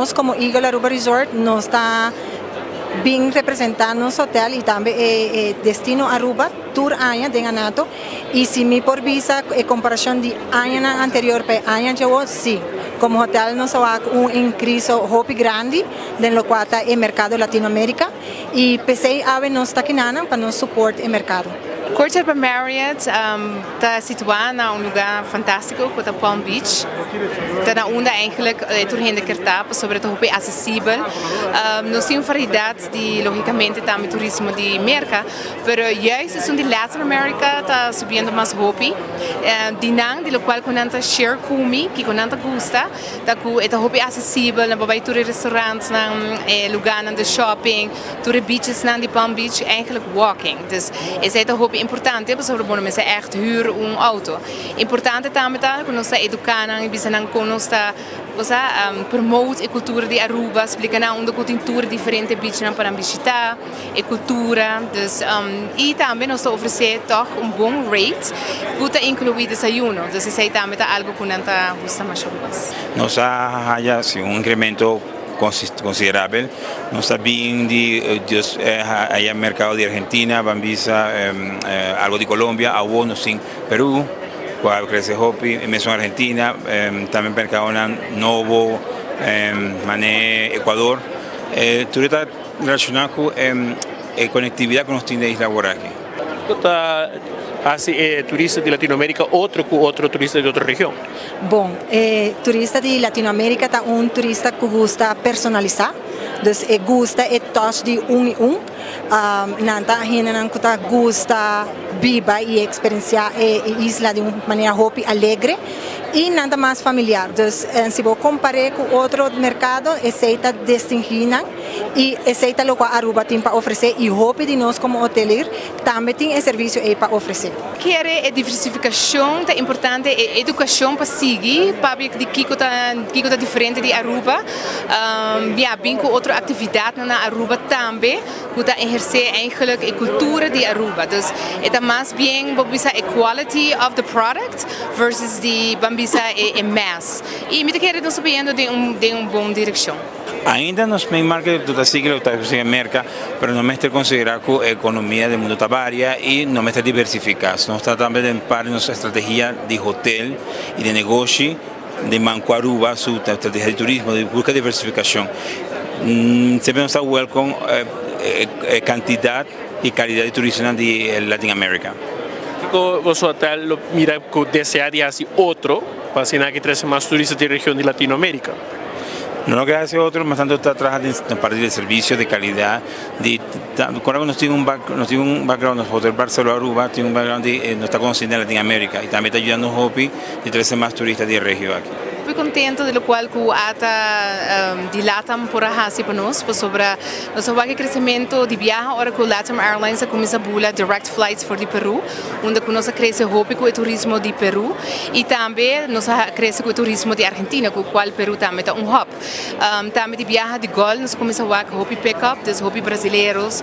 Nos como Eagle Aruba Resort nos ta bin representa nos hotel y tambe e destino Aruba tur aña den ANATO y si mi por bisa e comparacion di añanan anterior pa e aña djawo, si, como hotel nos a wak un increase hopi grandi den locual ta e mercado Latinoamerica y pesey awe nos ta kinanan pa nos support e mercado. Courtyard by Marriott ta situa na un luga fantastico cu ta Palm Beach. Ta na unda eigenlijk tur hende kier ta pasobra ta hopi accesibel. Nos tin un variedad di logicamente tambe turismo di Merca, pero juist esun di Latin America ta subiendo mas hopi. Di nan, di locual cu nan ta share cu mi, kico nan ta gusta, ta cu e ta hopi accesibel, nan por bay tur e restaurantnan, e luganan di shopping, tur e beachesnan di Palm Beach, eigenlijk walking. Dus esey ta hopi importante pasobra bo no mester echt huur un auto. Importante tambe ta cu nos ta educa nan y bisa nan con nos ta, bo sa, promote e cultura di Aruba, splica nan unda cu tin tur diferente beachnan pa nan bishita, e cultura. Dus, y tambe nos ta ofrece toch un bon rate cu ta inclui desayuno. Dus esey tambe ta algo cu nan ta gusta masha mas. Nos a haya si un incremento considerabel. Nos ta bin di haya mercado di Argentina, ban bisa algo di Colombia, awo nos tin Peru cu a crece hopi, e mesun Argentina, tambe mercadonan nobo mane Ecuador. Tur e ta relaciona cu e conectividad cu nos tin den isla awor aki. Kico ta haci e turista di Latinoamerica otro cu otro turista di otro region? Bon, e turista di Latinoamerica ta un turista cu gusta personalisa, dus e gusta e touch di un y un. Nan ta hendenan cu ta gusta biba y experiencia e isla di un manera hopi alegre y nan ta mas familiar. Dus si bo compare cu otro mercado esey ta distingi nan y esey ta locual Aruba tin pa ofrece y hopi di nos como hoteler tambe tin e servicio ey pa ofrece. Kere e diversificacion ta importante, e educacion pa sigui pabia di kico ta kico ta diferente di Aruba. Ya bin cu otro actividadnan na Aruba tambe cu ta eherce eigenlijk e cultura di Aruba. Dus e ta mas bien bo bisa e quality of the product versus di ban bisa e mass. Y mi ta kere nos ta bayendo den un den un bon direccion. Ainda nos main market ta sigui lo ta sigui Merca, pero nos mester considera cu e economia del mundo ta varia y nos mester diversifica. Nos ta tambe den parti di nos estrategia di hotel y di negoshi di Manco Aruba su estrategia di turismo di busca diversificacion. Semper nos ta welcome e cantidad y calidad di turistanan di Latin America. Kico boso hotel lo mira cu desea di haci otro pa asina aki trece mas turista di region di Latinoamerica? No lo ke hasi otro, mas tanto ta traha den parti di servicio di calidad, di ora nos tin un nos tin un background, nos Hotel Barceló Aruba tin un background di nos ta conoci den Latin America y tambe ta yuda nos hopi di trece mas turista di e regio aki. Hopi contento di locual cu ata di Latam por a haci pa nos, pasobra nos a wak e crecemento di biaha ora cu Latam Airlines a cuminsa bula direct flights for di Peru, unda cu nos a crece hopi cu e turismo di Peru y tambe nos a crece cu e turismo di Argentina cu cual Peru tambe ta un hub. Tambe di biaha di gol nos a cuminsa wak hopi pick up, dus hopi brasileros,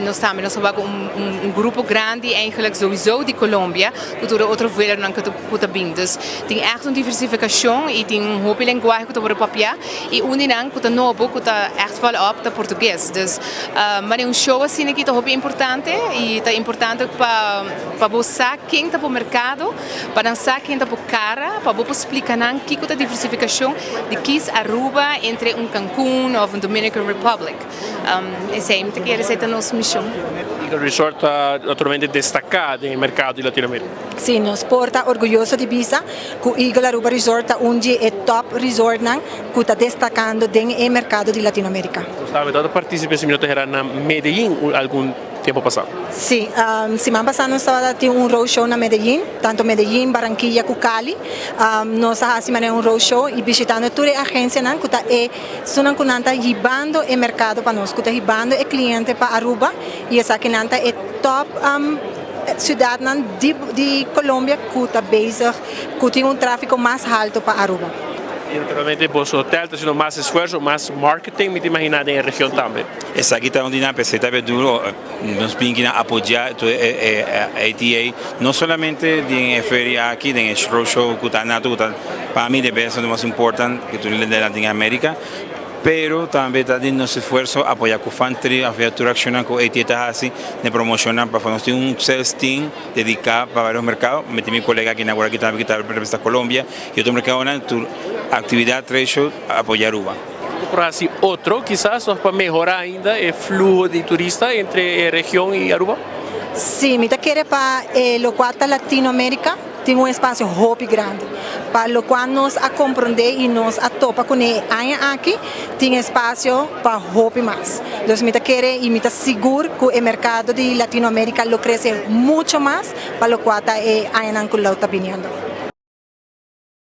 nos tambe nos a wak un grupo grandi eigenlijk sowieso di Colombia cu tur e otro vuelonan cu ta bin. Dus tin echt un diversificacion y tin hopi lenguahe cu ta worde papia y un di nan cu ta nobo cu ta echt val op ta Portugues. Dus Mane un show asina aki ta hopi importante y ta importante pa pa bo sa ken ta bo mercado, pa nan sa ken ta bo cara, pa bo por splica nan kico ta diversificacion di kis Aruba entre un Cancun of un Dominican Republic. Esey mi ta kere esey ta nos mision. Eagle Resort ta naturalmente destaca den e mercado di Latinoamerica. Si, nos por ta orguyoso di bisa cu Eagle Aruba Resort ta un di e top resortnan cu ta destacando den e mercado di Latinoamerica. Nos tambe tabata participe si mi no ta hera na Medellin algun tempo pasa. Si, siman pasa nos tabata tin un road show na Medellin, tanto Medellin, Barranquilla cu Cali. Nos a haci manera un road show y bishitando tur e agencianan cu ta e esunnan cu nan ta hibando e mercado pa nos, cu ta hibando e cliente pa Aruba y esakinan ta e top ciudadnan di Colombia cu ta bezig cu tin un trafico mas halto pa Aruba. Y naturalmente boso hotel ta haciendo mas esfuerzo, mas marketing, mi ta imagina den e region tambe. Esaki ta un di nan p'esei ta duro nos bin ki nan apoya tur e ATA, no solamente den e feria aki, den e road show cu ta nato cu ta. Pa mi, the best and the most important cu tur di Latin America. Pero tambe ta den nos esfuerso apoya cu Fantri, apoya tur accion cu ATA ta haci, di promociona pa nos tin un sales team dedica pa varios mercado. Mi tin mi colega aki na aki tambe cu ta representa Colombia y otro mercado, tur actividad trade show apoya Aruba. Por asina, otro, kisas, pa mehora ainda e fluho di turista entre e region y Aruba? Si, mi ta kere pa locual ta Latinoamerica, tin un espacio hopi grandi. Pa locual nos a comprende y nos a topa cu e aña aki, tin espacio pa hopi mas. Anto, mi ta kere y mi ta sigur cu e mercado di Latinoamerica lo crece mucho mas, pa locual ta e aña cu ta bini.